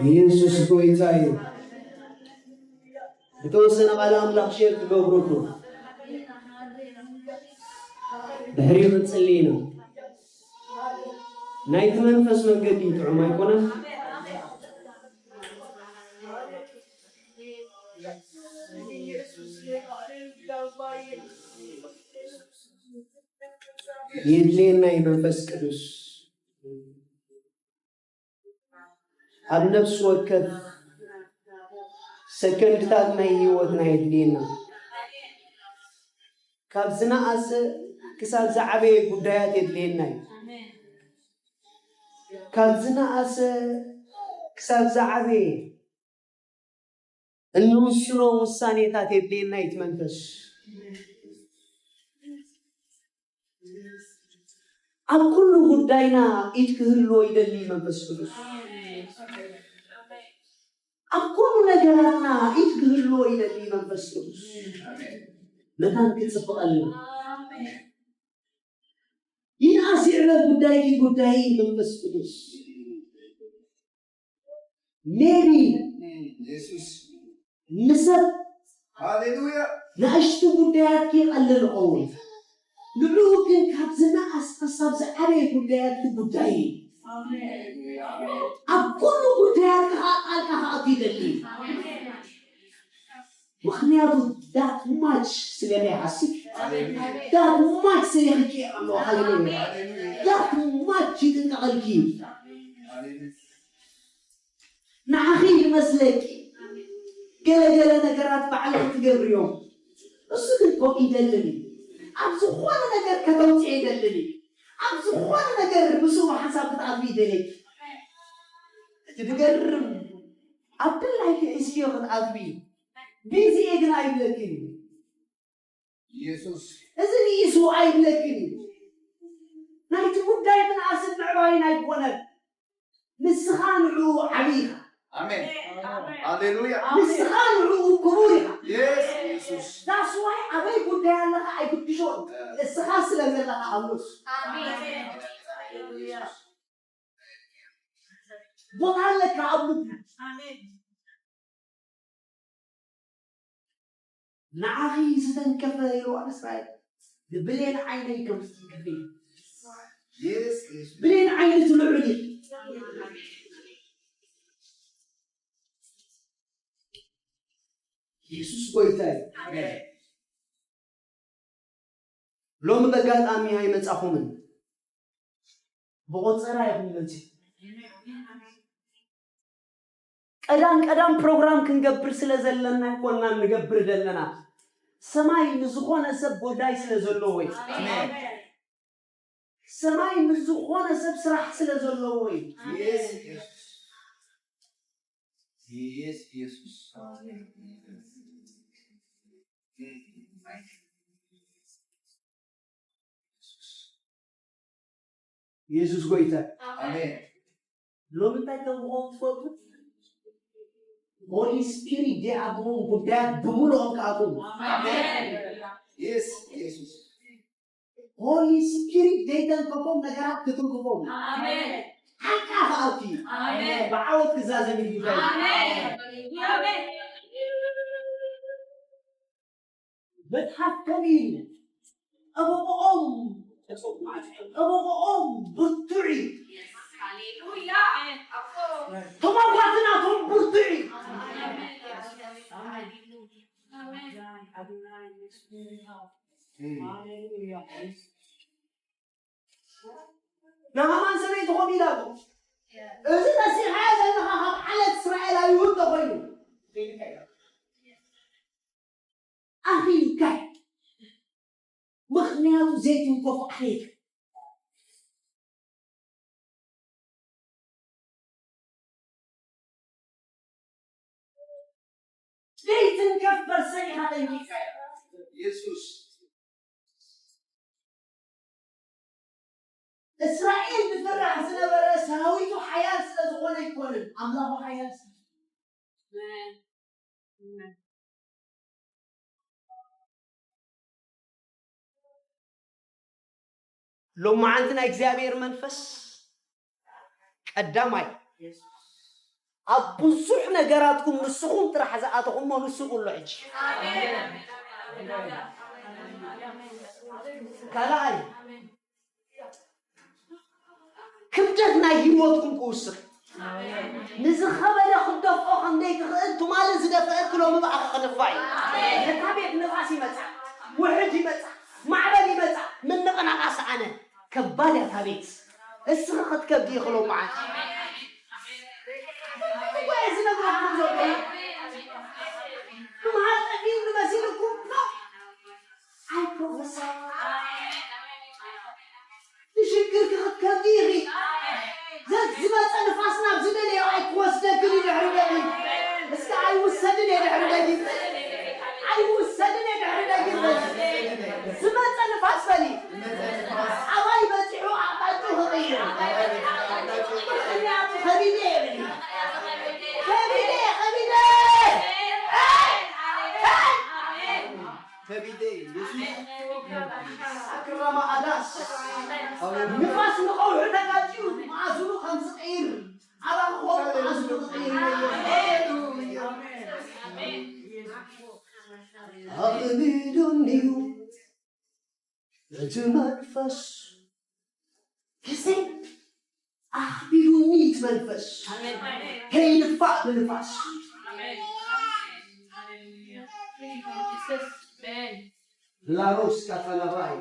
ኢየሱስ ጎይታ እዩ። ዝተወሰነ ቃል ኣምላኽ ሼር ክገብረሉ ድሕሪ ክንጽሊ ኢና። ናይቲ መንፈስ መንገዲ ጥዑም ኣይኮነን። የድልየና እዩ መንፈስ ቅዱስ። ኣብ ነፍሲ ወከፍ ሰከንድታት ናይ ህይወትና የድልየና። ካብ ዝነኣሰ ክሳብ ዝዓበየ ጉዳያት የድልየና እዩ። ካብ ዝነኣሰ ክሳብ ዝዓበየ እንውስኖ ውሳኔታት የድልየና እዩ እቲ መንፈስ። ኣብ ኩሉ ጉዳይና ኢድ ክህልዎ ይደሊ መንፈስ ቅዱስ። ኣብ ኩሉ ነገራትና ኢድ ክህልዎ ይደሊ መንፈስ ቅዱስ። መታን ክጽብቐልና። ይንኣስ ይዕበ ጉዳይኪ ጉዳይ መንፈስ ቅዱስ። ሜቢ ኢየሱስ ንሰብ ሃሌሉያ ንእሽቱ ጉዳያትኪ ይቐልል ይኸውን። ንዕኡ ግን ካብ ዝነኣስ ክሳብ ዝዓበየ ጉዳያትኪ ጉዳይ እዩ። ኣብ ኩሉ ጉዳያትካ ጣልቃ ክኣቱ ይደሊ እዩ። ምኽንያቱ that much ስለ ዘይሓስብ that much ስለ ይኽክእ ኣሎ። ሃሌሉያ that much ይጥንቀቐልኪ እዩ። ንዓኺ ይመስለኪ ገለ ገለ ነገራት ባዕልኺ ትገብርዮም። እሱ ግን ከምኡ ይደልን እዩ። ኣብ ዝኾነ ነገር ከተውፅኦ ይደልን እዩ። ኣብ ዝኾነ ነገር ምስኡ ሓንሳብ ክትኣትዊ ይደልየኪ። እቲ ዝገርም ኣብ ድላይኪ ሒዝክዮ ክትኣትዊ ቢዚ እየ ግን ኣይብለኪን እዩ። ኢየሱስ እዚ ንኢሱ ኣይብለክን እዩ። ናይቲ ጉዳይ ምንኣስን ምዕባይን ኣይኮነን። ንስኻ ንዕኡ ዓብዪ ኢኻ። ኣሜን ሃሌሉያ ንስኻ ንዕኡ ክቡር ኢኻ። የስ ኢየሱስ ዳስዋይ ኣበይ ጉዳይ ኣለኻ ኣይግድሾን። ንስኻ ስለ ዘለኻ ኣብሎስ ቦታ ኣለካ ኣብ ልቡ። ንዓኺ ዝተንከፈ ኢልዋ ንእስራኤል ብብሌን ዓይነይ ከም ዝትንከፈ እዩ። የስ ኢየሱስ ብሌን ዓይኒ ትልዑል እዩ። የሱስ ጎይታ እዩ። ሎሚ በጋጣሚ ኣይመጻኹምን። ብቆጸራ ኢኹም መጺኹም። ቀዳም ቀዳም ፕሮግራም ክንገብር ስለ ዘለና ኣይኮንና ንገብር ዘለና። ሰማይ ንዝኾነ ሰብ ጎዳይ ስለ ዘለዎ እዩ። ሰማይ ንዝኾነ ሰብ ስራሕ ስለ ዘለዎ እዩ። የስ ኢየሱስ የስ ኢየሱስ የሱስ ጎይታ። ኣሜን ሎሚ እንታይ ከም ዝኾኑ ትፈልጡ? ሆሊ ስፒሪት ዲኣግሞ ጉዳያት ብምልኦም ክኣትዉ። የስ ኢየሱስ ሆሊ ስፒሪት ዘይተንከፎም ነገራት ክትንክፎም። ሓቃ ክኣቱ እዩ። ብዓወት ክዛዘም እዩ ጉዳይ። መጽሓፍ ከምኡ ኢሉ ጠበቆኦም ጠበቆኦም ብርቱዕ እዩ። ተማጓትናቶም ብርቱዕ እዩ። ናሃማን ሰበይቲ ኮም ኢላቶ እዚ ነሲሓዮ ዘለኻ ካብ ዓለት እስራኤላዊ እውን ተኮይኑ ኣኺልካ ምኽንያቱ ዘይትንከፎ ዓሌት ዘይትንከፍ በርሰን ኢኻ ጠንቂኻ ኢየሱስ እስራኤል ዝፈራሕ ዝነበረ ሰራዊቱ ሓያል ስለ ዝኾነ ኣይኮነን ኣምላኹ ሓያል ስለ ሎማዓንቲ ናይ እግዚኣብሔር መንፈስ ቀዳማይ፣ ኣብ ብዙሕ ነገራትኩም ንስኹም ጥራሕ ዝኣተኹሞ ንሱ ኩሉ ሕጂ። ካልኣይ፣ ክብደት ናይ ህይወትኩም ክውስኽ፣ ንዝኸበደ ክትደፍኦ ከም ዘይትኽእል ትማሊ ዝደፈአኪ ሎሚ ብኣኻ ክድፋእ እዩ። ነታ ቤት ንፋስ ይመጻ፣ ውሕጅ ይመጻ፣ ማዕበል ይመጻ፣ ምንቕናቓ ሰኣነ። ከባድ እያ እታ ቤት። እስኺ ክትከብዲ ኢኺ ሎመዓልቲ። እኮ እየ ዝነግረኩም ዘሎ። ብመሃር ጠፊኡ ንመሲልኩም። I prophesy። ንሽግርኪ ክትከብዲ ኢኺ። ዘዝመጸ ንፋስ ናብ ዝደለዮ ኣይክወስደክን እዩ ድሕሪ ገሊ። እስከ ኣይውሰድን እየ ድሕሪ ገሊ። ኣይውሰድን እየ ድሕሪ ገሊ በሊ። ዝመጸ ንፋስ በሊ። ኣባይ በጺሑ ኣቕጣጫ ክቕይር። ምኽንያቱ ከቢደ እየ በሊ። ከቢደ እየ፣ ከቢደ። ከቢደ እየ። ኣክራማ ኣዳስ። ንፋስ ንቐውሒ ተጋጭዩ መኣዝኑ ከም ዝቕይር፣ ኣባኻ ኾፍ መኣዝኑ ክቕይር እየ። ኣኽቢዱኒ እዩ እቲ መንፈስ። ግዜ ኣኽቢዱኒ እቲ መንፈስ። ከይድፋእ ብንፋስ። ላሮስ ካታላባይ።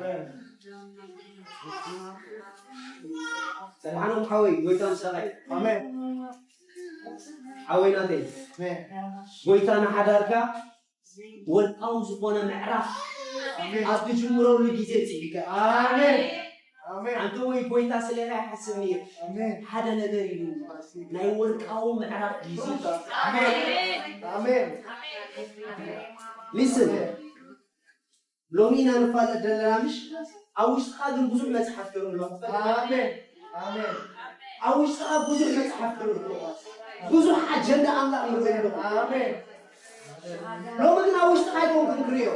ሰላም ሓወይ፣ ጎይታ ምሳኻ እዩ። ኣሜን። ሓወይ ናተይ፣ ኣሜን። ጎይታ ንሓዳርካ ወርቃዊ ዝኾነ ምዕራፍ ኣሜን። ኣብ ትጅምረሉ ግዜ ጽሒካ። ኣሜን። ኣሜን። ኣንተ ወይ ጎይታ ስለኻ ይሓስብ ነይሩ። ኣሜን። ሓደ ነገር ኢሉ ናይ ወርቃዊ ምዕራፍ ግዜ። ኣሜን። ኣሜን። ሊስን፣ ሎሚ ኢና ንፋለጥ ዘለና ምሽ? ኣብ ውሽጥኻ ግን ብዙሕ መጽሓፍ ትርኢ ኣለኻ። ኣሜን። ኣሜን። ኣብ ውሽጥኻ ብዙሕ መጽሓፍ ትርኢ ኣለኻ። ብዙሕ ኣጀንዳ ኣምላኽ ንርኢ ኣለኻ። ኣሜን። ሎሚ ግን ኣብ ውሽጥኻ ኣይኮንኩን ክርእዮ።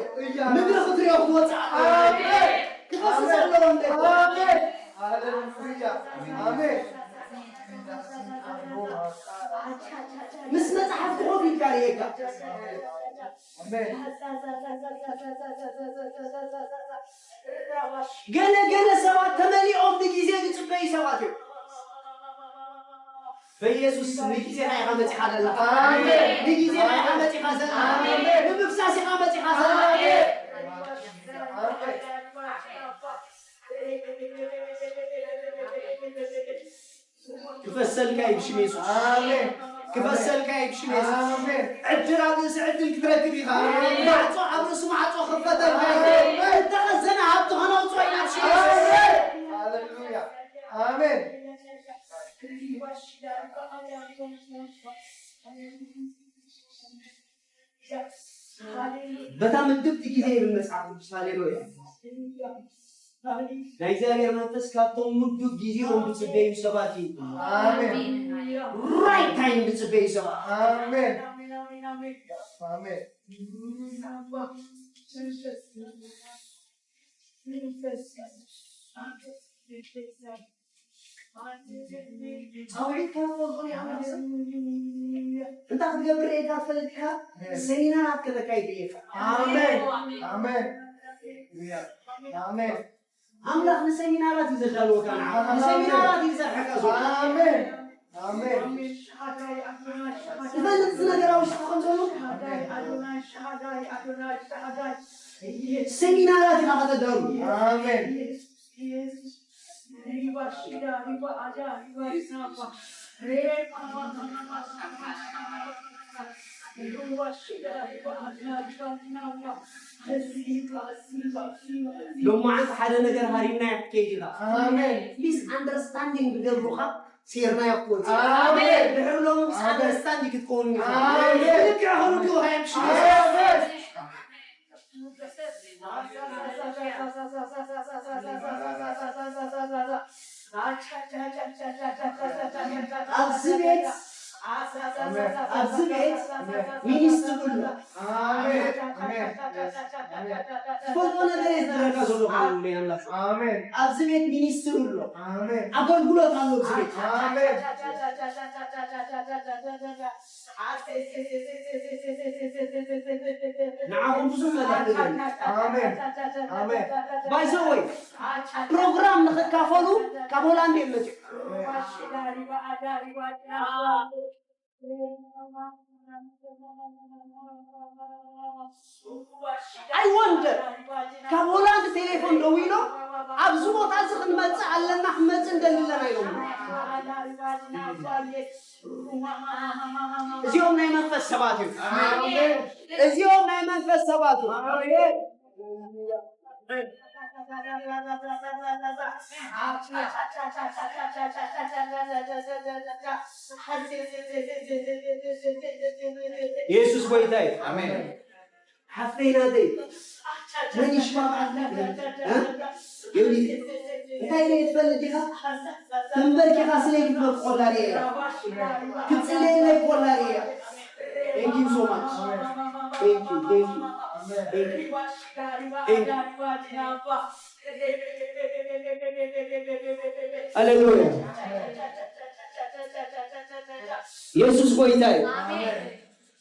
ምድሪ ክትርእዮ ክትወጽእ ኣለዎ። ኣሜን። ክፈስስ ኣለዎ እንደ ኣሜን። ሃሌሉያ። ኣሜን። ምስ መጽሓፍ ኮፍ ኢልካ ርእየካ። ኣሜን። ገለ ገለ ሰባት ተመሊኦም ንግዜ ዝጽበዩ ሰባት እዮም። በኢየሱስ ስም ንግዜኻ ኢኻ መጺኻ ዘለኻ። ኣሜን። ንግዜኻ ኢኻ መጺኻ ዘለኻ። ኣሜን። ንምፍሳስ ኢኻ መጺኻ ዘለኻ። ኣሜን። ክፈሰልካ እዩ ብሽም የሱስ። ኣሜን። ክፈሰልካ እዩ ብሽም የሱስ። ኣሜን። ዕድል ኣብ ርእሲ ዕድል ክትረክብ ኢኻ። ኣሜን። ማዕጾ ኣብ ርእሲ ማዕጾ ክፈተልካ እዩ። ኣሜን። እተኸዘነ ሃብቲ ከነውጽኦ ኢና ብሽም የሱስ። ኣሜን። ሃሌሉያ። ኣሜን። በታ ምድብቲ ግዜ ይብል መጽሓፍ ቅዱስ። ሃሌሉያ። ናይ እግዚኣብሔር መንፈስ ካብቶም ምዱብ ግዜኦም ዝጽበዩ ሰባት እዩ። ኣሜን። ራይት ታይም ዝጽበዩ ሰባት። ኣሜን። ኣሜን። ጻውዒትካ ትፈልጦ ዲኻ? ኣምላኽ ስም? እንታይ ክትገብር ርኤካ ትፈልጥ ዲኻ? ሰሚናራት ከተካይድ ርኤካ። ኣሜን። ኣሜን። ኣሜን። ኣምላኽ ንሰሚናራት እዩ ዘዳልወካ። ኣሜን። ንሰሚናራት እዩ ዝሰርሐካ ዘሎ። ኣሜን። ኣሜን። ትፈልጥ እዚ ነገር ኣብ ውሽጥኻ ከም ዘሎ? ሰሚናራት ኢና ከተዳሉ። ኣሜን። ሎማዓንቲ ሓደ ነገር ሃሪምናዮ ክትከይድ ኢኻ። ኣሜን። ሚስ ኣንደርስታንዲንግ ዝገብሩኻ ሴርናዮ ክትወጽእ። ኣሜን። ድሕሪ ሎሚ ሚስ ኣሜን። ኣንደርስታንዲንግ ክትከውኑ ኢኻ። ኣሜን። ልክዕ ክርድኡኻ እዮም ሽመ። ኣሜን። ኣብዚ ቤት ኣብዚ ቤት ሚኒስትሪ ኣሎ። ኣሜን። ኣሜን። ኣሜን። ትፈልጦ ነገር እዩ ዝረካ ዘሎ። ኣሜን። ኣምላኽ። ኣሜን። ኣብዚ ቤት ሚኒስትሪ ኣሎ። ኣሜን። ኣገልግሎት ኣሎ ኣብዚ ቤት። ኣሜን። ንዓኹም ብዙሕ መልእኽቲ ኣለኒ። ኣሜን። ኣሜን። ባይዘወይ ፕሮግራም ንኽካፈሉ ካብ ሆላንድ እዮም መፅኡ። I wonder ካብ ሆላንድ ቴሌፎን ደዊሎም ኣብዚ ቦታ እዚ ክንመፅእ ኣለና፣ ክንመፅእ እንደሊ ኣለና ኢሎም። እዚኦም ናይ መንፈስ ሰባት እዮም። እዚኦም ናይ መንፈስ ሰባት እዮም። ኢየሱስ ጎይታ እዩ። ኣሜን። ሓፍተይ ናተይ፣ መን ይሽማማዓና? እ? ዮኒ፣ እንታይ ኢለ ትፈልጥ ዲኻ? ተንበርኪኻ ስለ ክትመርቆላ እያ። ክትጽለየለይ ኮላ እያ። Thank you so much. Thank you, thank you, thank you, thank you. ሃሌሉያ። ኢየሱስ ጎይታ እዩ።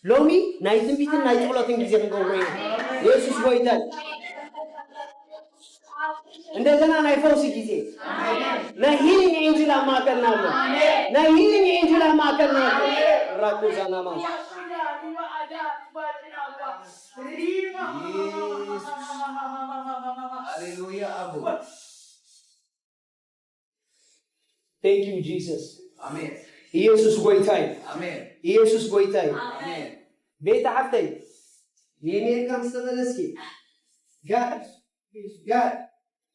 ሎሚ ናይ ትንቢትን ናይ ጸሎትን ግዜ ክንገብሮ ኢና። ኢየሱስ ጎይታ እዩ። እንደገና ናይ ፈውሲ ግዜ፣ ናይ ሂሊንግ ኤንጅል ኣብ ማእከልና ኣሎ። ናይ ሂሊንግ ኤንጅል ኣብ ማእከልና ኣሎ። ራኩ ዛናማ። ኢየሱስ። ሃሌሉያ ኣቦ። Thank you Jesus። ኣሜን። ኢየሱስ ጎይታ እዩ። ኣሜን። ኢየሱስ ጎይታ እዩ። ኣሜን። ቤታ ሓፍተይ፣ የሜሪካ ምስ ተመለስኪ፣ ጋድ፣ ጋድ፣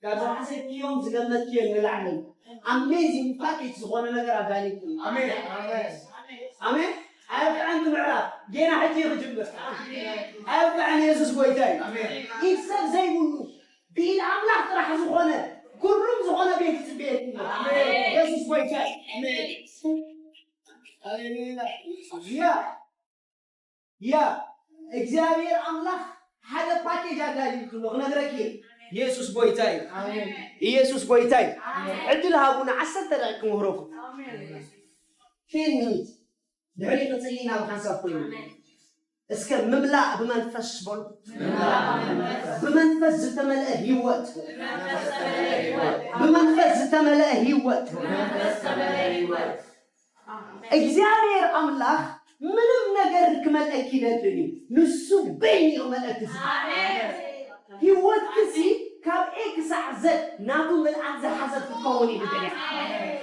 ካብ ዝሓሰብክዮም ዝገመትክዮም ንላዕሊ ኣሜዚንግ ፓኬጅ ዝኾነ ነገር ኣዳሊኩም። ኣሜን። ኣሜን። ኣሜን። ኣየብቅዐን ምዕራፍ፣ ጌና ሕጂ እዩ ክጅምር። ኣየብቅዐን፣ ኢየሱስ ጎይታ እዩ። ኣሜን። ኢድ ሰብ ዘይብሉ፣ ብኢድ ኣምላኽ ጥራሕ ዝኾነ፣ ግሩም ዝኾነ ቤት ይጽበየኩም። ኣሜን። ኢየሱስ ጎይታ እዩ። ኣሜን። ሃሌሉያ። ያ፣ ያ፣ እግዚኣብሔር ኣምላኽ ሓደ ፓኬጅ ኣዳሊልኩ ኣሎ፣ ክነግረኪ እየ። ኢየሱስ ጎይታ እዩ። ኣሜን። ኢየሱስ ጎይታ እዩ። ኣሜን። ዕድል ሃቡና፣ ዓሰርተ ደቂቕ ክምህረኩም። ኣሜን። ቴን ሚኒት ድሕሪ ክጽሊ ናብ ሓንሳብ ኮይኑ። ኣሜን። እስከ ምምላእ ብመንፈስ በሉ። ምምላእ ብመንፈስ። ብመንፈስ ዝተመልአ ህይወት። ብመንፈስ ዝተመልአ ህይወት። ብመንፈስ ዝተመልአ ህይወት። ብመንፈስ ዝተመልአ ህይወት። እግዚኣብሔር ኣምላኽ ምንም ነገር ክመልአኪ ይደልን እዩ። ንሱ በይኑ እዩ ክመልአኪ ዝደሊ። ኣሜን። ህይወትኪ ሲ ካብ ኤ ክሳዕ ዘድ ናቱ ምልኣት ዝሓዘት ክትከውን እዩ ዝደሊ። ኣሜን።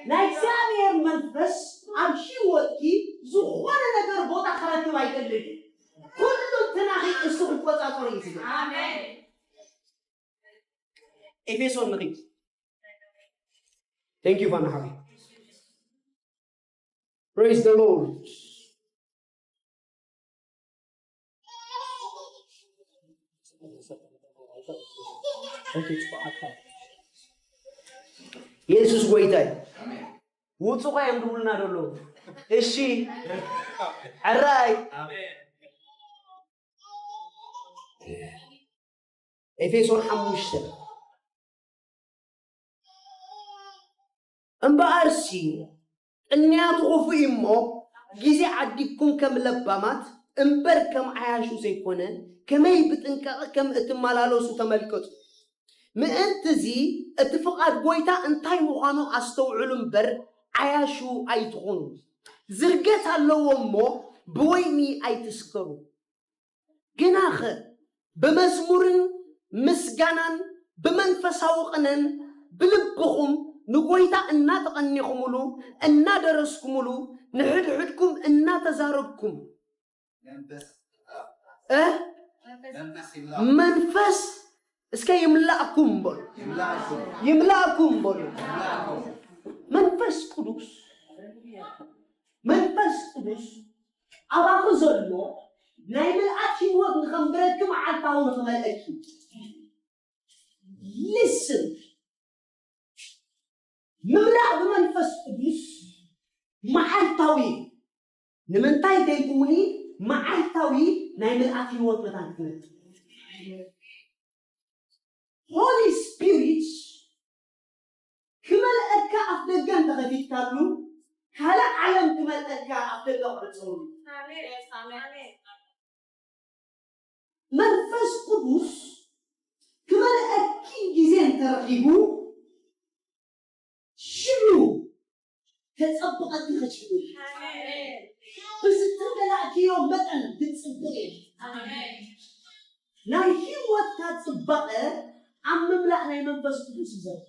ናይ እግዚኣብሔር መንፈስ ኣብ ህይወትኪ ዝኾነ ነገር ቦታ ክረክብ ኣይደልን እዩ። ኩሉ እንትናኺ እሱ ክቆጻጸር እዩ ዝደሊ። ኣሜን። ኤፌሶን ንኺድ። Thank you ፋና ሓወይ። Praise the Lord። ኢየሱስ ጎይታ እዩ። ውጹ ኳ እዮም ድብሉና ደሎ። እሺ። ዕራይ። ኤፌሶን ሓሙሽተ። እምበኣርሲ ቅንያቱ ክፉእ እዩ እሞ፣ ግዜ ዓዲግኩም ከም ለባማት እምበር ከም ዓያሹ ዘይኮነ፣ ከመይ ብጥንቃቐ ከም እትመላለሱ ተመልከቱ። ምእንቲ እዚ እቲ ፍቓድ ጐይታ እንታይ ምዃኑ ኣስተውዕሉ እምበር፣ ዓያሹ ኣይትኹኑ። ዝርገት ኣለዎ እሞ፣ ብወይኒ ኣይትስከሩ። ግናኸ ብመዝሙርን ምስጋናን ብመንፈሳዊ ቅነን ብልብኹም ንጐይታ እናተቐኒኹምሉ፣ እናደረስኩምሉ፣ ንሕድሕድኩም እናተዛረብኩም፣ መንፈስ እ? መንፈስ ይምላእ። መንፈስ እስከ ይምላእኩም በሉ። ይምላእኩም። ይምላእኩም በሉ። ይምላእኩም። መንፈስ ቅዱስ፣ መንፈስ ቅዱስ ኣባኺ ዘሎ ናይ ምልኣት ህይወት ንኸንብረኪ መዓልታዊ ንኽመልአኪ። ሊስን፣ ምምላእ ብመንፈስ ቅዱስ መዓልታዊ ንምንታይ ከይትምኒ መዓልታዊ ናይ ምልኣት ህይወት መታን ክትነብር። Holy Spirit ክመልአካ ኣፍ ደገ እንተኸፊትካሉ፣ ካልእ ዓለም ክመልአካ ኣፍ ደገ ክዕጸሉ። መንፈስ ቅዱስ ክመልአኪ ግዜ እንተረኺቡ፣ ሽዑ ከጸብቐኪ ክጅምር። ብዝተመላእክዮ መጠን ክትጽብቕ ኢኺ። ናይ ህይወትካ ጽባቐ ኣብ ምምላእ ናይ መንፈስ ቅዱስ እዩ ዘሎ።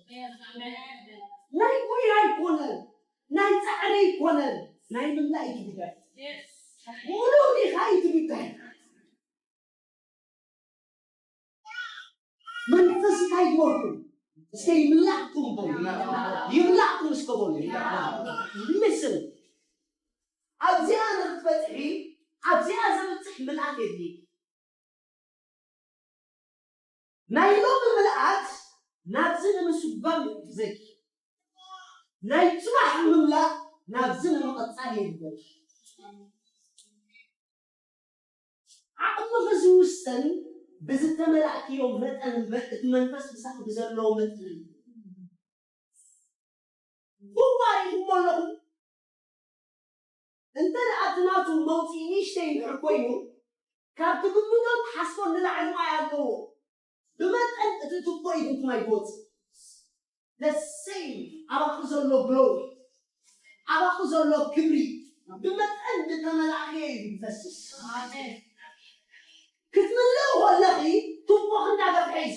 ናይ ጉያ ኣይኮነን፣ ናይ ጻዕሪ ኣይኮነን፣ ናይ ምምላእ እዩ እቲ ጉዳይ። ምሉእ ዲኻ እዩ እቲ ጉዳይ። መንፈስ እንታይ ይግበርኩም? እስከ ይምላእኩም በሉ። ይምላእኩም እስከ በሉ። Listen። ኣብዚኣ ንክትበፅሒ ኣብዚኣ ዘብፅሕ ምልኣት የድሊ። ናይ ሎሚ ምልኣት ናብዚ ንምስጓም ይሕግዘኪ። ናይ ጽባሕ ምምላእ ናብዚ ንምቕጻል የድሊ። ዓቕምኺ ዝውሰን ብዝተመላእክዮ መጠን እምበር እቲ መንፈስ ምሳኺ ብዘለዎ መጠን እዩ። ህዋ ርኢኹሞ ኣለኹም? እንተ ደኣ እቲ ናቱ መውጽኢ ንእሽተይ እንድሕር ኮይኑ፣ ካብ ትግምቶን ትሓስቦን ንላዕሊ ማይ ኣለዎ። ብመጠን እቲ ቱቦ እዩ ማይ ዝወጽእ። The same ኣባኺ ዘሎ ግሎሪ፣ ኣባኺ ዘሎ ክብሪ ብመጠን ዝተመላእኸ እዩ ዝፈስስ። ኣሜን። ክትምልእ ከለኺ ቱቦኺ እንዳገፍሐ እዩ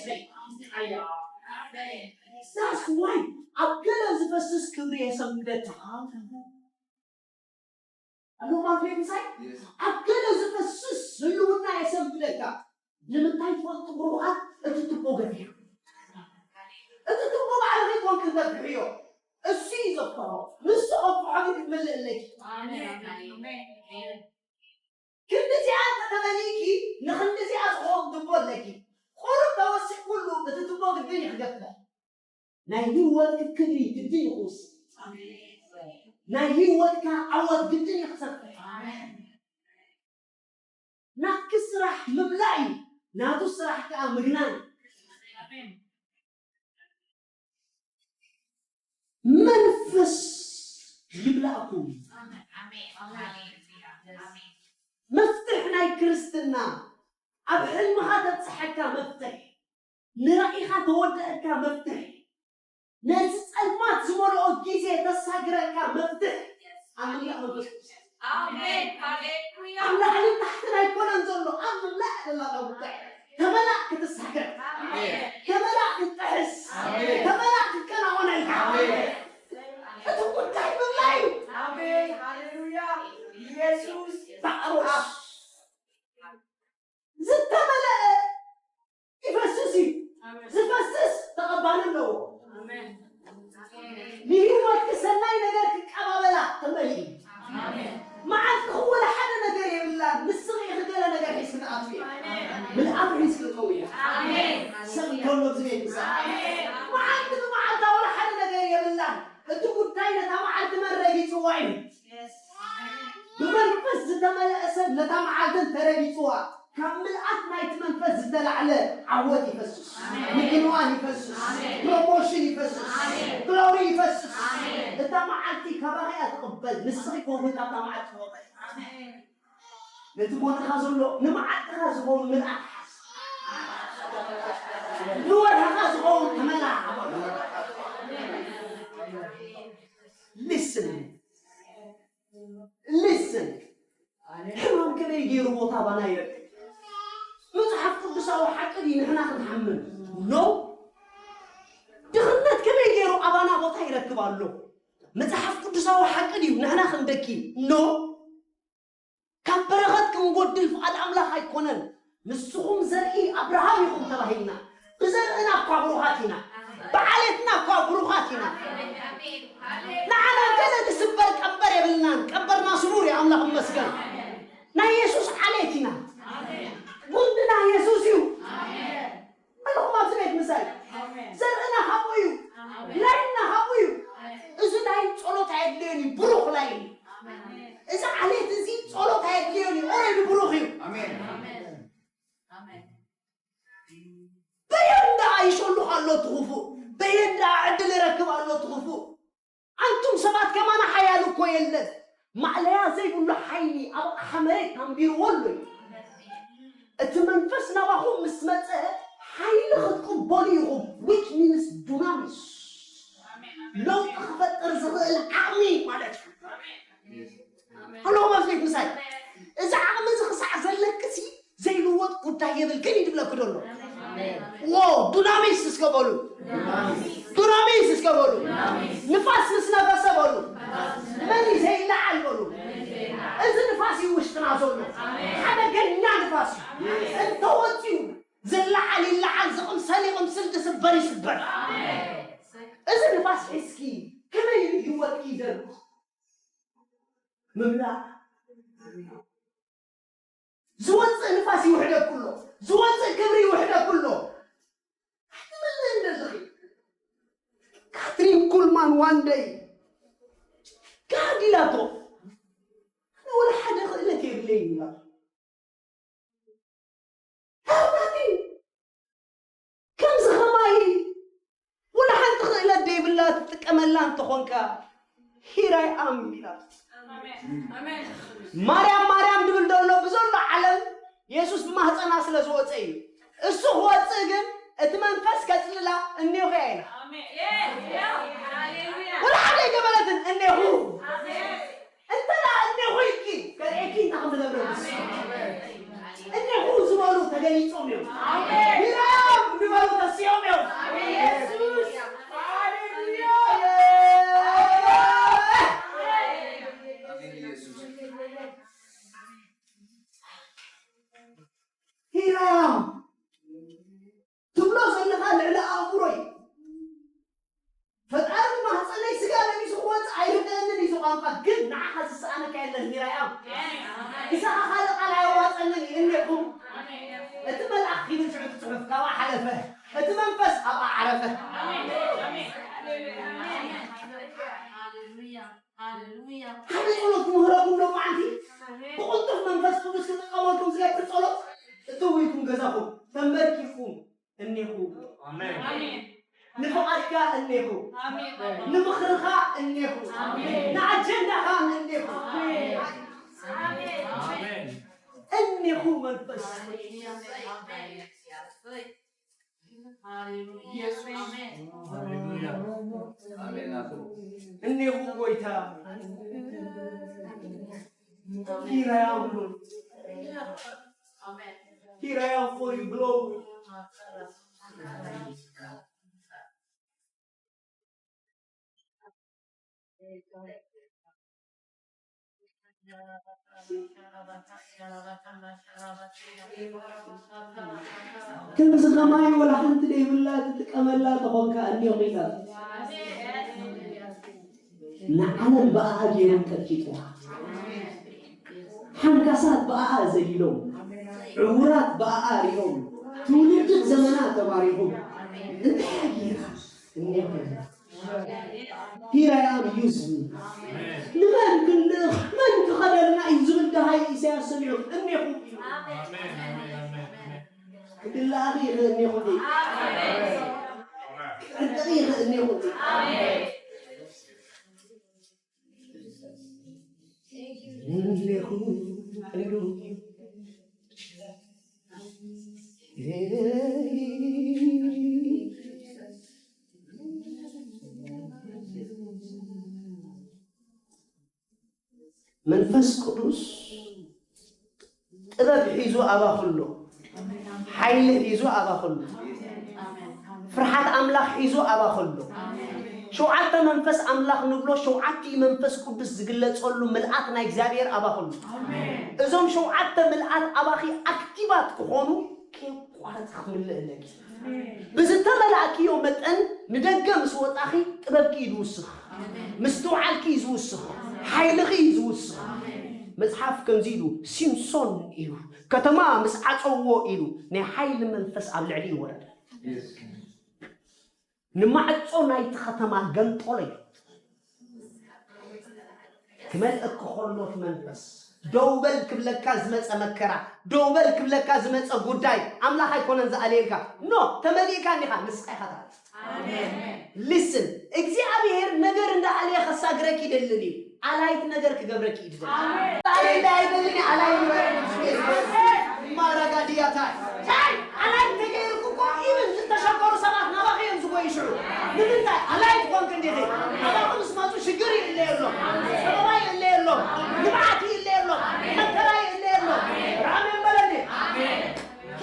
ዝኸይድ። ኣሜን። That's why ኣብ ገለ ዝፈስስ ክብሪ የሰንብደካ። ኣለኹም ኣብ ምሳይ? ኣብ ገለ ዝፈስስ ህልውና የሰንብደካ። ንምንታይ ትፈልጡ ብሩኻት? እቲ ቱቦ ገፊሑ። እቲ ቱቦ ባዕልኺ ኮንኪ ትገፍሕዮ። እሱ እዩ ዘፍትሖ። ንሱ ከፍሖ ግን ክትምልእ ኣለኪ። ኣሜን። ክንድዚኣ እንተተመሊእኪ ንክንድዚኣ ዝኸውን ቱቦ ኣለኪ። ቁሩብ ተወሲኹ ኩሉ እቲ ቱቦ ግድን እዩ ክገፍሕ። ናይ ህይወትኪ ክብሪ ግድን እዩ ክውስን። ናይ ህይወትካ ዓወት ግድን እዩ ክሰፍሕ። ናትኪ ስራሕ ምምላእ እዩ፣ ናቱ ስራሕ ከኣ ምግናን። መንፈስ ይምላእኩም። መፍትሕ ናይ ክርስትና ኣብ ሕልምኻ ተብጽሐካ መፍትሕ፣ ንራኢኻ ተወደአካ መፍትሕ፣ ነዚ ጸልማት ዝመልኦ ግዜ ተሳግረካ መፍትሕ ኣብ ምምላእ መንፈስ ቅዱስ። ኣሜን። ሃሌሉያ። ኣብ ላዕልን ታሕትን ኣይኮነን ዘሎ፣ ኣብ ምምላእ ደላላ ጉዳይ። ተመላእ ክትሳገር። ኣሜን። ተመላእ ክትጥሕስ። ኣሜን። ተመላእ ክትከናወን ኣይከኣልን። ኣሜን። እቲ ጉዳይ ምምላእ እዩ። ኣሜን። ሃሌሉያ። ኢየሱስ። ባዕሮስ ዝተመለአ ይፈስስ እዩ። ኣሜን። ዝፈስስ ተቐባሊ ኣለዎ። ኣሜን። ንህይወትኪ ሰናይ ነገር ክቀባበላ ተመሊኡ። ኣሜን። መዓልትኺ ወላ ሓደ ነገር የብላን። ንስኺ ኢኺ ገለ ነገር ሒዝኪ ትኣትዊ። ኣሜን። ምልኣት ሒዝኪ ትእትዊ ኢኺ። ኣሜን። ሰብ እንከሎ ኣብዚ ቤት ምሳሌ። ኣሜን። መዓልቲ ብመዓልታ ወላ ሓደ ነገር የብላን። እቲ ጉዳይ ነታ መዓልቲ መን ረጊጽዋ እዩ። ብመንፈስ ዝተመልአ ሰብ ነታ መዓልቲ እንተረጊጽዋ፣ ካብ ምልኣት ናይቲ መንፈስ ዝተላዕለ ዓወት ይፈስስ፣ ኣሜን። ምድንዋን ይፈስስ፣ ኣሜን። ፕሮሞሽን ይፈስስ፣ ኣሜን። ግሎሪ ይፈስስ። ኣሜን። እታ መዓልቲ ካባኺ እያ ትቕበል፣ ንስኺ ኮንኪ ካብታ መዓልቲ ትወቕዒ። ኣሜን። ነቲ ቦታኻ ዘሎ ንመዓልትኻ ዝኸውን ምልኣት ሓዝ። ንወርሕኻ ዝኸውን ተመላእ። Listen. Listen. ሕማም ከመይ ገይሩ ቦታ ባና ይረክብ? መጽሓፍ ቅዱሳዊ ሓቂ ድዩ ንሕና ክንሓምም? ኖ። ድኽነት ከመይ ገይሩ ኣባና ቦታ ይረክብ ኣሎ? መጽሓፍ ቅዱሳዊ ሓቂ ድዩ ንሕና ክንደኪ? ኖ። ካብ በረኸት ክንጎድል ፍቓድ ኣምላኽ ኣይኮነን። ንስኹም ዘርኢ ኣብርሃም ኢኹም ተባሂልና። ብዘርእና እኳ ብሩኻት ኢና። ብዓሌትና እኳ ብሩኻት ኢና። ንዓና ገለ ዝስበር ቀንበር የብልናን። ቀንበርና ስቡር እዩ፣ ኣምላኽ ይመስገን። ናይ የሱስ ዓሌት ኢና። ጉንድና የሱስ እዩ። ኣለኹም ኣብዚ ቤት ምሳይ። ዘርእና ካብኡ እዩ። ላይና ካብኡ እዩ። እዚ ላይን ጸሎት ኣየድልዮን እዩ። ብሩኽ ላይን እዩ። እዚ ዓሌት እዚ ካብ መሬት ኣንቢርዎ ኣሎ እዩ። እቲ መንፈስ ናባኹም ምስ መጸ ሓይሊ ክትቅበሉ ኢኹም፣ which means ዱናሚስ፣ ለውጢ ክፈጥር ዝኽእል ዓቕሚ ማለት እዩ። ኣለኹም ኣብዚ ቤት ምሳይ? እዚ ዓቕሚ እዚ ክሳዕ ዘለክሲ ዘይልወጥ ጉዳይ የብልክን እዩ ዝብለኪ ዘሎ። ዎ፣ ዱናሚስ እስከ በሉ። ዱናሚስ እስከ በሉ። ንፋስ ምስ ነፈሰ በሉ። መን እዩ ዘይለዓል በሉ። እዚ ንፋስ እዩ ውሽጥና ዘሎ። ሓደገኛ ንፋስ እዩ። እንተወፂኡ ዝለዓል ይለዓል፣ ዝቕምሰል ይቕምስል፣ ዝስበር ይስበር። እዚ ንፋስ ሒዝኪ ከመይ እዩ ህይወትኪ ይደርጉ? ምምላእ። ዝወፅእ ንፋስ ይውሕደኩ ኣሎ። ዝወፅእ ክብሪ ይውሕደኩ ኣሎ። ኣይትምልእን ዘለኺ። ካትሪን ኩልማን ዋን ደይ ጋድ ኢላቶ፣ ኣነ ወላ ሓደ ክእለት የብለይን ኢላ። ኣባቲ ከምዚ ኸማይ ወላ ሓንቲ ክእለት ደይብላ ትጥቀመላ እንተኾንካ፣ here I am ኢላ። ማርያም ማርያም ድብል ዘሎ ብዘሎ ዓለም የሱስ ብማህፀና ስለ ዝወፀ እዩ። እሱ ክወፅእ ግን እቲ መንፈስ ከፅልላ እኔኹ እያ ኢላ። ወላ ሓደ ኣይገበረትን። እኔኹ እንተ ደኣ እኔኹ ኢልኪ ከርእየኪ እንታይ ከም ዝገብረልስ። እኔኹ ዝበሉ ተገሊጾም እዮም። ቢራም ዝበሉ ተሲኦም እዮም። ሂራም ትብሎ ዘለኻ ልዕሊ ኣእምሮይ። ፈጣሪ ማህፀነይ ስጋ ለቢሱ ክወፅእ ኣይርድአንን እዩ ቋንቋ፣ ግን ንዓኻ ዝሰኣነካ የለን። ሂራያም ክሳኻ ካልእ ቃል ኣየዋፀንን እዩ እኔኹ። እቲ መልኣኽ ኪብል ሽዑ እቲ ጽሑፍ ካብኣ ሓለፈ፣ እቲ መንፈስ ኣብኣ ዓረፈ። ሓደ ጸሎት ክምህረኩም ሎማዓንቲ ብቕልጡፍ መንፈስ ቅዱስ ክጥቀመልኩም ዝገብር ጸሎት፣ እትው ኢልኩም ገዛኹም ተንበርኪኹም እኔኹ። ኣሜን። ንፍቓድካ እኔኹ። ኣሜን። ንምኽርኻ እኔኹ። ኣሜን። ንኣጀንዳኻ እኔኹ። ኣሜን። ኣሜን። እኔኹ መንፈስ። ሃሌሉያ። ኢየሱስ። ኣሜን። ሃሌሉያ። ኣሜን። እኔኹ ጎይታ። Here I am, Lord. Here I am for your glory. ከምዚ ከማይ ወላ ሓንቲ ደይብላ ትጥቀመላ ተኾንካ እኔኹ ኢላ። ንዓለም ብኣኣ ገይሮም ቀጥቂጥዋ። ሓንካሳት ብኣኣ ዘሊሎም፣ ዕውራት ብኣኣ ሪኦም፣ ትውልድን ዘመና ተባሪኹ። እንታይ ገይራ? እኔኹ። Here I am, use me። ንመን ክንልእኽ? መን ክኸደልና እዩ ዝብል ደሃይ ኢሳያስ ሰሚዑ እኔኹ ኢሉ። ክድለኣኺ ይኽእል እኔኹ እንዴ? ክዕንጠኺ ይኽእል እኔኹ እንዴ? እኔኹ ኢሉ። መንፈስ ቅዱስ ጥበብ ሒዙ ኣባኹ ኣሎ። ሓይሊ ሒዙ ኣባኹ ኣሎ። ፍርሓት ኣምላኽ ሒዙ ኣባኹ ኣሎ። ሸውዓተ መንፈስ ኣምላኽ ንብሎ፣ ሸውዓተ መንፈስ ቅዱስ ዝግለጸሉ ምልኣት ናይ እግዚኣብሔር ኣባኹ ኣሎ። እዞም ሸውዓተ ምልኣት ኣባኺ ኣክቲቫት ክኾኑ ከየቋረጽ ክትምልእ ኣለኪ። ብዝተመላእክዮ መጠን ንደገ ምስ ወጣኺ ጥበብኪ እዩ ዝውስኽ፣ ምስትውዓልኪ እዩ ዝውስኽ፣ ሓይልኺ እዩ ዝውስኽ። መጽሓፍ ከምዚ ኢሉ፣ ሲምሶን ኢሉ፣ ከተማ ምስ ዓጸዎ ኢሉ፣ ናይ ሓይሊ መንፈስ ኣብ ልዕሊ ይወረደ። ንማዕጾ ናይቲ ከተማ ገንጠሎ እዩ። ክመልእክ ከሎ እቲ መንፈስ፣ ደው በል ክብለካ ዝመጸ መከራ፣ ደው በል ክብለካ ዝመጸ ጉዳይ ኣምላኽ ኣይኮነን ዝኣልየልካ። ኖ፣ ተመሊእካ እንዲኻ፣ ንስኻ ኢኻ ትኣልዮ። ሊስን፣ እግዚኣብሔር ነገር እንዳኣልየ ከሳግረክ ይደልን እዩ። ኣላይት ነገር ክገብረኪ እዩ ዝደሊ። ኣላይት ኣይደልን፣ ኣላይት ይበል። ማራጋዲያታ። ታይ ኣላይት ተገይርኩ እኮ ኢብን ዝተሸገሩ ሰባት ናባኺ እዮም ዝጎዩ ሽዑ። ንምንታይ? ኣላይት ኮንክ እንዲኺ። ናባኺ ምስ መፁ ሽግር ይእለየሎም፣ ፀበባ ይእለየሎም፣ ንብዓት ይእለየሎም፣ መከራ ይእለየሎም። ራሜን በለኒ።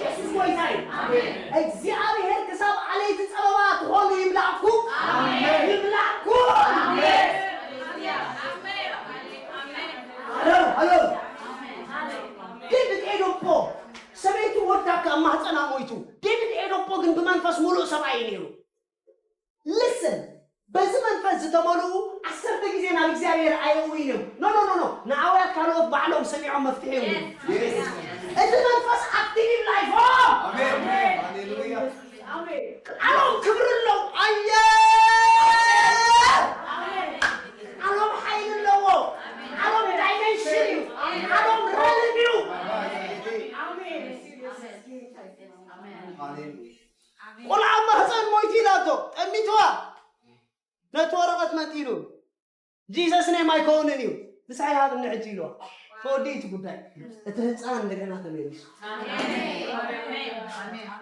የሱስ ጎይታ እዩ። እግዚኣብሔር ክሳብ ኣለይቲ ጸበባ ትኾኑ ይምላእኩም። ይምላእኩም። ሃሎ፣ ሃሎ። ዴቪድ ኤዶፖ ሰበይቱ ወዳ ካብ ማህፀና ሞይቱ። ዴቪድ ኤዶፖ ግን ብመንፈስ ሙሉእ ሰብኣይ እዩ ነይሩ። ልስን በዚ መንፈስ ዝተመልኡ ዓሰርተ ግዜ ናብ እግዚኣብሔር ኣየእውይን እዮም። ኖ ኖ ኖ ኖ ንኣውያት ካልኦት ባዕሎም ሰሚዖም መፍትሒ ይህቡ። እቲ መንፈስ ኣክቲቭ ላይፎም ኣሜን። ሃሌሉያ። ኣሎም ክብሪ ኣለዉ። ኣየ ኣሎም ሓይሊ ኣለዎ። ኣሎም ዳይሜንሽን እዩ። ኣሎም ረልም እዩ። ኣሜን። ሃሌሉያ። ቆልዓ ኣብ ማህፀን ሞይቱ ኢላቶ ጠሚትዋ። ነቲ ወረቐት መጢሉ ጂሰስ ኔም ኣይከውንን እዩ። ንስሓ ይሃብኒ ሕጂ ኢልዋ። ተወዲኡ እቲ ጉዳይ። እቲ ህፃን እንደገና ተመሊሱ።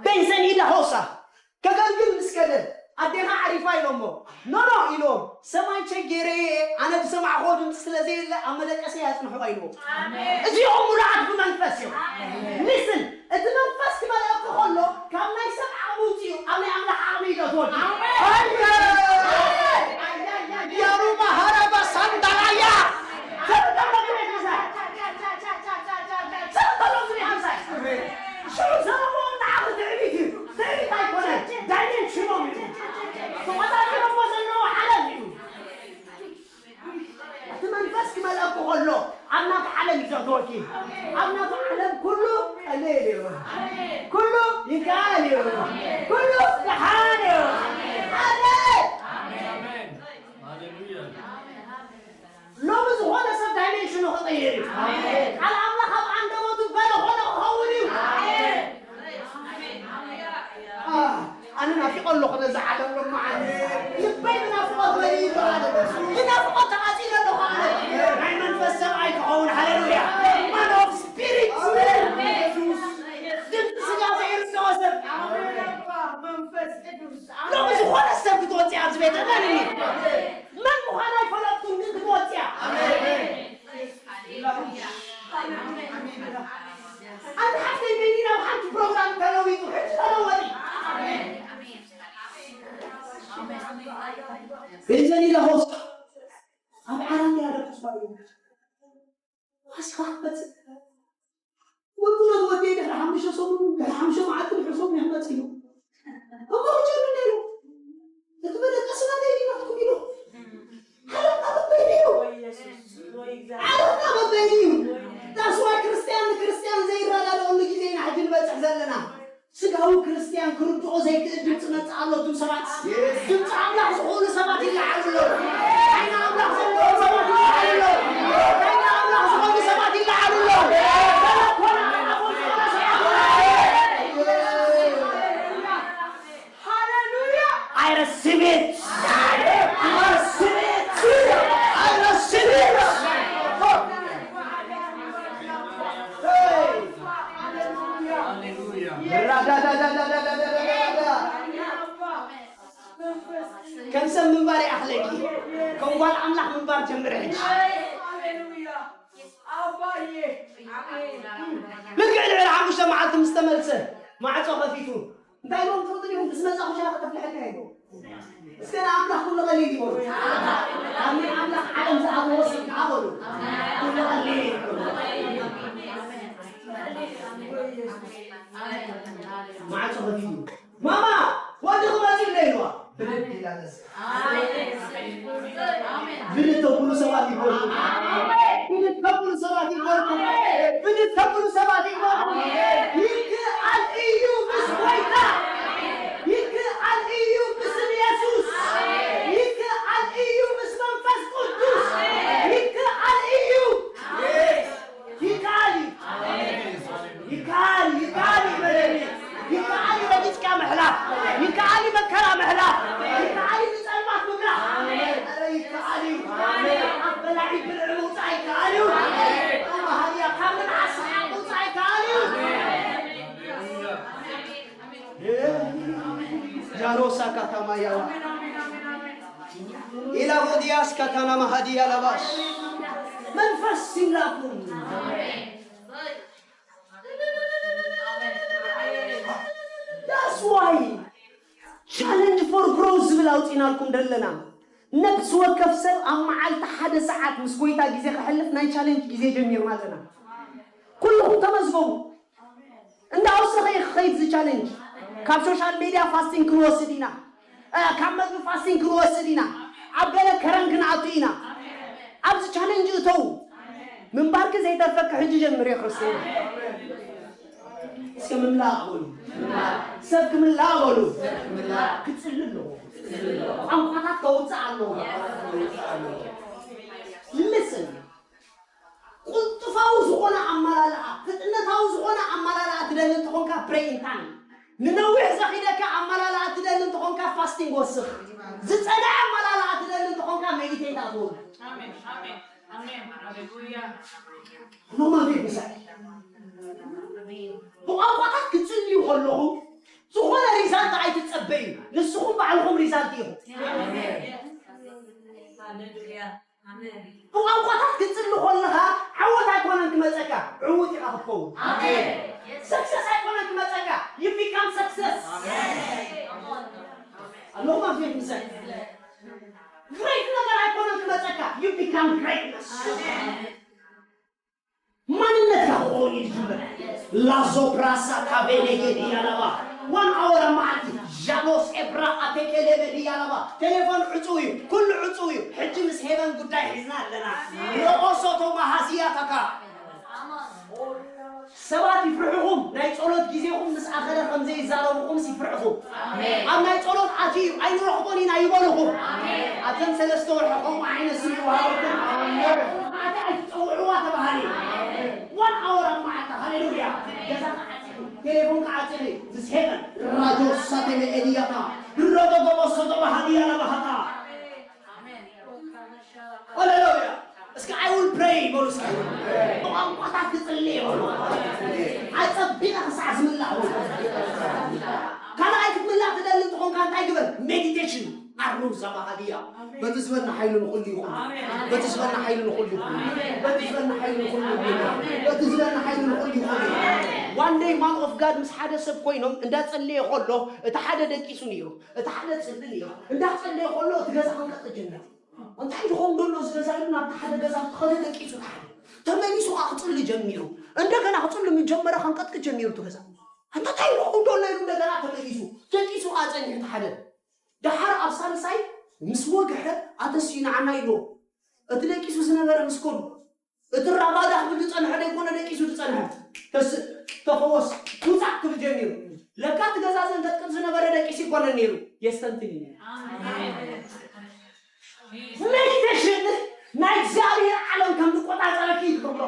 ቤንሰን ኢዳ ሆሳ ከገልግል ምስ ከደ ኣዴኻ ዓሪፋ ኢሎሞ። ኖ ኖ ኢልዎም። ሰማይ ቸጌረየ፣ ኣነ ዝሰማዕክዎ ድምፂ ስለ ዘየለ ኣብ መደቀሰይ ኣፅንሕዋ ኢልዎም። እዚኦም ሙሉዓት ብመንፈስ እዮም። ሊስን እቲ መንፈስ ክመልአካ ከሎ ካብ ናይ ሰብ ዓቕሚ ውፅኡ ኣብ ናይ ኣምላኽ ዓቕሚ እዩ ዘእትወሉ። ኣየ! ያሩባ ሃራባ ሳንዳላያ። ሰብ ተሎ ዝቤት ምሳይ። ሰብ ተሎ ዝቤት ምሳይ። ሽዑ ሰለሞን ንዓኺ ትዕቢት እዩ። ትዕቢት ኣይኮነን። ዳይሜንሽኖም እዩ። ተቖጻጺሮሞ ዘለዉ ዓለም እዩ። እቲ መንፈስ ክመልአኩ ከሎ ኣብ ናቱ ዓለም እዩ ዘእትወኪ። ኣብ ናቱ ዓለም ኩሉ ቀሊል እዩ። ኩሉ ይከኣል እዩ። ኩሉ ደሓን እዩ። ኣሜን። ሎሚ ዝኾነ ሰብ ዳይሜንሽኑ ክቕይር እዩ። ቃል ኣምላኽ ኣብ ኣንደበቱ በለ ኾነ ክኸውን እዩ። ኣነ ናፊቐ ኣለኹ ነዛ ዓለም ሎመዓልቲ። ልበይ ብናፍቖት መሊኡ ኣሎ ኣነ። ብናፍቖት ተቓጺለ ኣለኹ ኣነ። ናይ መንፈስ ሰብኣይ ክኸውን፣ ሃሌሉያ። Man of spirit። ድምፂ ስጋ ዘይርድኦ ሰብ። ሎሚ ዝኾነ ሰብ ክትወፅእ ኣብዚ ቤት እመንኒ። መን ምዃና ኣይፈለጥኩን፣ ግን ክትወፅእ እያ። ኣንቲ ሓፍተይ በይኒ ናብ ሓንቲ ፕሮግራም ተለዊጡ፣ ሕጂ ተለወጢ። ቤንዘን ኢለ ሆስ ኣብ ዓራት እያ ደቂሳ እዩ። ፋሲካ ክትመጽእ። ወዲ ወደይ ድሕሪ ሓሙሽተ ሰሙን፣ ድሕሪ ሓሙሽተ መዓልቲ፣ ድሕሪ ሰሙን እያ ክትመጽእ ኢሉ። እሞ ክጀኑ ነይሩ። እቲ መደቀሲ ናተይ ዲና ትኩም ኢሉ። ዓለምና በበይኑ እዩ። ዓለምና በበይኑ እዩ። That's why ክርስትያን ንክርስትያን ዘይረዳድኣሉ ግዜ ኢና ሕጂ ንበጽሕ ዘለና። ስጋዊ ክርስትያን ክርድኦ ዘይክእል ድምፂ መፅእ ኣሎ። እቱም ሰባት ድምፂ ኣምላኽ ዝኾኑ ሰባት ይለዓሉ ኣለዉ። ዓይኒ ኣምላኽ ዘለዎም ሰባት ይለዓሉ ኣለዉ። ዓይኒ ኣምላኽ ዝኾኑ ሰባት ይለዓሉ ኣለዉ። ገለ ኮነ ኣፎም ዝኾነ ሰባት ይለዓሉ ኣለዉ። ሃሌሉያ። I receive it. I receive it. I receive it. Hey. ሃሌሉያ። ራዳዳዳዳዳዳዳዳ። ከም ሰብ ምንባር ይኣኽለኪ። ከም ጓል ኣምላኽ ምንባር ጀምሪ ሕጂ። ልክዕ ልዕሊ ሓሙሽተ መዓልቲ ምስ ተመልሰ ማዕጾ ከፊቱ እንታይ ኢሎም ትፈልጡ ዲኹም? ምስ መጻኹ ሻሂ ከተፍልሐልና ኢሉ። እስከ ንኣምላኽ ኩሉ ቀሊል ይበሉ። ኣብ ናይ ኣምላኽ ዓለም ዝኣተወ ሰብ ከዓ በሉ። ኩሉ ቀሊል ይበሉ። ማዕጾ ከፊቱ ማማ ወዲ ክመጽእ ኢለ ኢልዋ። ብድድ ኢላ ተስ- ብድድ ተብሉ ሰባት ይበሉ። ብድድ ተብሉ ሰባት ይበሉ። ብድድ ተብሉ ሰባት ይበሉ። ይከኣል እዩ ምስ ጎይታ። ይከኣል እዩ ብስም የሱስ። ይከኣል እዩ ምስ መንፈስ ቅዱስ። ይከኣል እዩ። ይከኣል እዩ። ይከኣል፣ ይከኣል እዩ በለኒ። ይከኣል እዩ ረጊጽካ ምሕላፍ። ይከኣል እዩ መከራ ምሕላፍ። ይከኣል እዩ ንጸልማት ምብራህ። ኧረ ይከኣል እዩ። ኣብ በላዒ ካታማ ያላ ኢላ ሆዲያስ ካታና ማሃዲ ያላባሽ መንፈስ ይምላኩም። That's why challenge for growth ዝብል ኣውፂናልኩም ዘለና። ነፍሲ ወከፍ ሰብ ኣብ መዓልቲ ሓደ ሰዓት ምስ ጎይታ ግዜ ከሕልፍ ናይ ቻለንጅ ግዜ ጀሚርና ኣለና። ኩልኹም ተመዝገቡ። እንዳ ወሰኸ ይኸይድ ዚ ቻለንጅ። ካብ ሶሻል ሜድያ ፋስቲንግ ክንወስድ ኢና። እ፣ ካብ መግቢ ፋስቲንግ ክንወስድ ኢና። ኣብ ገለ ከረን ክንኣቱ ኢና። ኣብዚ ቻለንጅ እተው። ምንባርኪ ዘይተርፈኪ ሕጂ ጀምር የክርስቶስ። እስከ ምላእ በሉ። ሰብ ክምላእ በሉ። ክጽሊ ኣለዎ። ቋንቋታት ከውጽእ ኣለዎ። ልስን ቁልጥፋዊ ዝኾነ ኣመላልኣ፣ ፍጥነታዊ ዝኾነ ኣመላልኣ ትደሊ እንተኾንካ፣ ፕሬይ ኢን ታንግ። ንነዊሕ ዘኺደካ ኣመላልኣ ትደሊ እንተኾንካ፣ ፋስቲንግ ወስኽ። ዝጸንዐ ኣመላልኣ ትደሊ እንተኾንካ፣ ሜዲቴት ኣትወሉ። ኣሜን፣ ኣሜን፣ ኣሜን። ሃሌሉያ። ኖ ማለት ይብሳል። ብቋንቋታት ክትጽልዩ ከለኹም፣ ዝኾነ ሪዛልት ኣይትጸበዩ። ንስኹም ባዕልኹም ሪዛልት ኢኹም። ኣሜን። ሃሌሉያ። ብቋንቋታት ክትጽሊ ከለኻ ዓወት ኣይኮነን ክመጸካ፣ ዕዉት ኢኻ ክትከውን። ኣሜን። ሰክሰስ ኣይኮነን ክመጸካ፣ you become success። ኣሜን። ኣለኹም ኣብ ቤት ምሳይ። ግሬት ነገር ኣይኮነን ክመጸካ፣ you become greatness። ኣሜን። ማንነትካ ክኸውን እዩ ዝጅምር። ላዞ ፕራሳ ካቤኔጌ ዲያላባ ዋን ኣወር ኣብ መዓልቲ ዣኖስ ኤብራ ኣቴኬሌቤ ዲያላባ ቴሌፎን ዕፁው እዩ፣ ኩሉ ዕፁው እዩ። ሕጂ ምስ ሄቨን ጉዳይ ሒዝና ኣለና። ሮኦሶቶ ማሃዝያታካ ሰባት ይፍርሕኹም። ናይ ጸሎት ግዜኹም ምስ ኣኸለ ከም ዘይዛረብኹምስ ይፍርሕኹም። ኣብ ናይ ጸሎት ኣትዩ ኣይንረኽቦን ኢና ይበልኹም። ኣብዘን ሰለስተ ወርሒ ከምኡ ዓይነት ስም ይወሃበኩም። ኣቲ ኣይትጸውዕዋ ተባሃሊ። ዋን ኣወር ኣብ መዓልቲ። ሃሌሉያ። ገዛኻ ዓጺኺ፣ ቴሌፎንካ ዓጺኺ፣ ምስ ሄቨን ራጆ ሳቴ ኤድያታ ሮዶ ጎቦ ሶዶ ባህልያ ለባሃታ። ሃሌሉያ። እስኪ I will pray በሉ። እስኪ ብቋንቋታት ክጽሊ በሉ። ኣጸቢቐ ክሳዕ ዝምላእ በሉ። ካልኣይ ክትምላእ ትደሊ እንተኾንካ እንታይ ግበር? ሜዲቴሽን ኣሩ ዛባሃድያ። በቲ ዝበና ሓይሉ ንኹሉ ይኹን። በቲ ዝበና ሓይሉ ንኹሉ ይኹን። በቲ ዝበና ሓይሉ ንኹሉ ይኹን። በቲ ዝበና ሓይሉ ንኹሉ ይኹን። One day man of God ምስ ሓደ ሰብ ኮይኖም እንዳጸለየ ከሎ እቲ ሓደ ደቂሱ ነይሩ። እቲ ሓደ ጽሊ ነይሩ። እንዳጸለየ ከሎ እቲ ገዛ ክንቀጥ ጀመረ። እንታይ ድኾን ደሎ እዚ ገዛ ኢሉ ናብቲ ሓደ ገዛ ክኸደ ደቂሱ ተሓደ። ተመሊሱ ከዓ ክጽሊ ጀሚሩ። እንደገና ክጽሊ ምስ ጀመረ ከንቀጥቅጥ ጀሚሩ እቲ ገዛ። ኣንታ እንታይ ድኾን ደሎ ኢሉ እንደገና ተመሊሱ። ደቂሱ ከዓ ጸኒሑ ተሓደ። ደሓር ኣብ ሳልሳይ ምስ ወግሐ ኣተስዩ ንዓና ኢልዎ። እቲ ደቂሱ ዝነበረ ምስ ከዱ። እቲ ራባዳ ክብል ዝጸንሐ ደይኮነ ደቂሱ ዝጸንሐ። ተስ-፣ ተፈወስ፣ ውጻእ ክብል ጀሚሩ። ለካ እቲ ገዛ ዘንቀጥቅጥ ዝነበረ ደቂሱ ይኮነን ነይሩ። የስተንትን እዩ። ሜዲቴሽን ናይ እግዚኣብሔር ዓለም ከም ዝቆጻጸረኪ እዩ ዝገብሮ።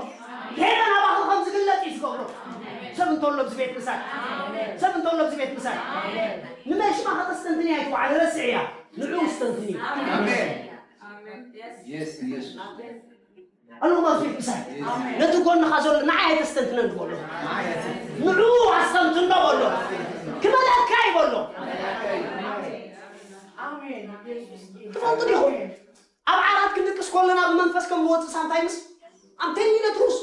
ሄቨን ኣባኺ ከም ዝግለጽ እዩ ዝገብሮ። ሰብ እንተሎ ኣብዚ ቤት ምሳይ። ሰብ እንተሎ ኣብዚ ቤት ምሳይ። ንመሽማ ከተስተንትን እያ ይትውዓል ረስዕ እያ። ንዑ ስተንትን እዩ። ኣሜን። የስ፣ የስ። ኣለኹም ኣብዚ ቤት ምሳይ። ነቲ ጎንኻ ዘሎ ንዓይ ኣይተስተንትነን ዝበሎ። ንዑ ኣስተንትኖ በሎ። ክመለካ ይበሎ። ኣሜን። ትፈልጡ ዲኹም? ኣብ ዓራት ክንድቅስ ከለና ብመንፈስ ከም ንወጽእ ሳምታይምስ I'm telling you the truth.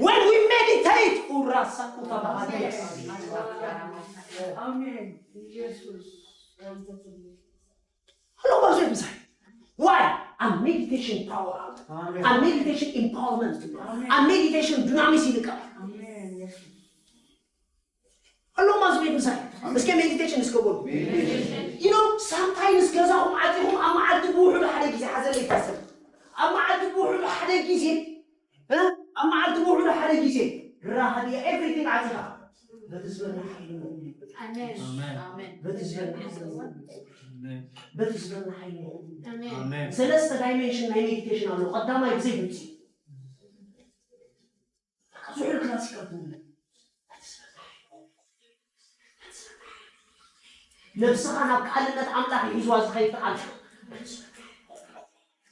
When we meditate, ኡራሳ ኩታ ባህዲያስ። ኣሜን። ኢየሱስ። ኣለኹም ኣብዚ ቤት ምሳይ። Why? ኣብ ሜዲቴሽን ፓወር ኣሎ። ኣሜን። ኣብ ሜዲቴሽን ኢምፓወርመንት ኣሎ። ኣሜን። ኣብ ሜዲቴሽን ዱናሚስ ይልቀቕ። ኣሜን። ኢየሱስ። ኣለኹም ኣብዚ ቤት ምሳይ። እስከ ሜዲቴሽን እስከ በሉ። You know, ሳምታይምስ ገዛኹም ዓፂኹም ኣብ መዓልቲ ብውሕዱ ሓደ ግዜ ሓዘለይ ይፈሰል። ኣብ መዓልቲ ብውሕዱ ሓደ ግዜ፣ እ? ኣብ መዓልቲ ብውሕዱ ሓደ ግዜ ራሃድያ ኤቭሪቲንግ ዓፂኻ። በቲ ዝበልና ሓይሊ ንኹሉ። ኣሜን። ኣሜን። ኣሜን። በቲ ዝበልና ሓይሊ ንኹሉ። ኣሜን። በቲ ዝበልና ሓይሊ ንኹሉ። ኣሜን። ኣሜን። ሰለስተ ዳይሜንሽን ናይ ሜዲቴሽን ኣሎ። ቀዳማይ ብዘይ ድምፂ። ዝሑል ክላሲካል ትብለ። ነብስኻ ናብ ቃልነት ኣምላኽ ሒዝዋ ዝኸይድ ቃል።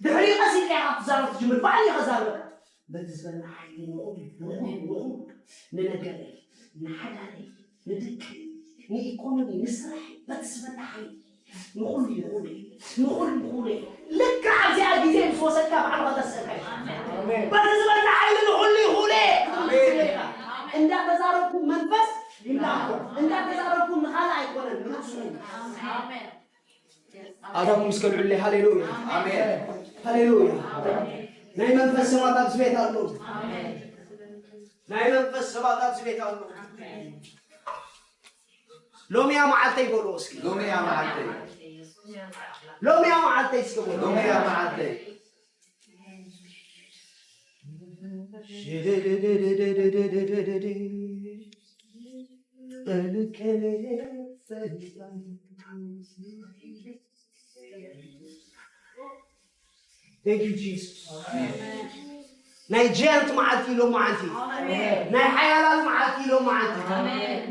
ድሕሪ ቀስ ኢልካ ኢኻ ክትዛረብ ትጅምር። ባዕሉ እዩ ከዛርበካ። በቲ ዝበልና ሓይሊ ንኹሉ፣ ንኹሉ፣ ንኹሉ፣ ንነገረይ፣ ንሓዳረይ፣ ንደቀይ፣ ንኢኮኖሚ፣ ንስራሐይ፣ በቲ ዝበልና ሓይሊ። ንኹሉ ይኹን፣ ንኹሉ ይኹን። ልክዕ ኣብዚኣ ግዜ ምስ ወሰድካ ባዕልኻ ተስእልካ ኢኻ። በቲ ዝበልካ ሓይሊ ንኹሉ ይኹን። እንዳተዛረብኩም መንፈስ ይምልኣኩም። እንዳተዛረብኩም ንኻልእ ኣይኮነን፣ ንርእሱ። ኣዳኩም እስከ ልዑለይ። ሃሌሉያ። ኣሜን። ሃሌሉያ። ናይ መንፈስ ሰባት ኣብዚ ቤት ኣሎ። ናይ መንፈስ ሰባት ኣብዚ ቤት ኣሎ። ሎሚያ መዓልተይ በሉ እስኪ። ሎሚያ መዓልተይ። ሎሚያ መዓልተይ እስኪ በሉ። ሎሚያ መዓልተይ። Thank you, Jesus. ናይ ጃያንት መዓልቲ ኢሎም መዓልቲ። ናይ ሓያላን መዓልቲ ኢሎም መዓልቲ።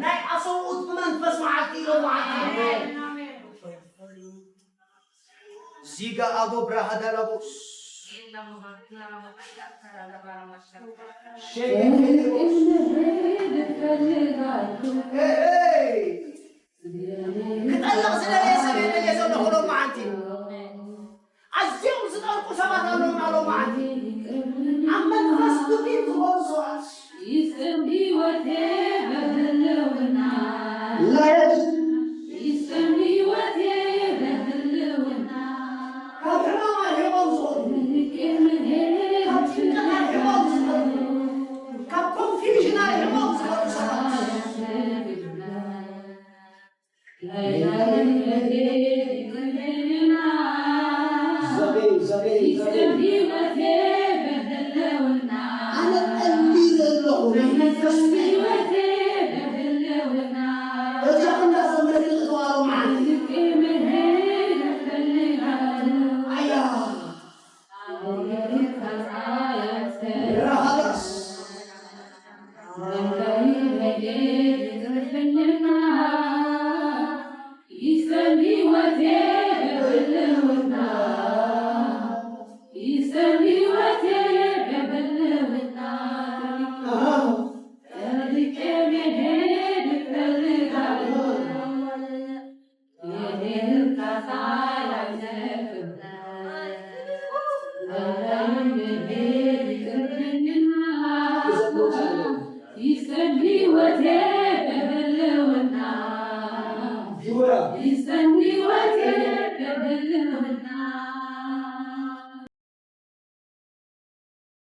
ናይ ኣሰብኡት ብመንፈስ መዓልቲ ኢሎም መዓልቲ። ዚጋ ኣጎ ብራሃዳላቦስ። ክጠልቕ ዝደለየ ሰብ የለን እየ ዘለኹ ሎም መዓልቲ። ኣዝዮም ዝጠልቁ ሰባት ኣለውና ሎም መዓልቲ። ኣብ መንፈስ ድኺም ዝኾኑ ሰባት። ይስም ህይወቴ በህልውና። ላየት ይስም ህይወቴ በህልውና። ካብ ሕማም ኣርሒቖም ዝኾኑ፣ ካብ ጭንቀት ኣርሒቖም ዝኾኑ፣ ካብ ኮንፊውዥን ኣርሒቖም ዝኾኑ ሰባት። ዘበይ፣ ዘበይ፣ ዘበይ። ኣነ ጠሊለ ኣለኹ። እዛ እንዳዘመረ ክልእተዋሎ መዓልቲ። ኣያ። ራሃላስ።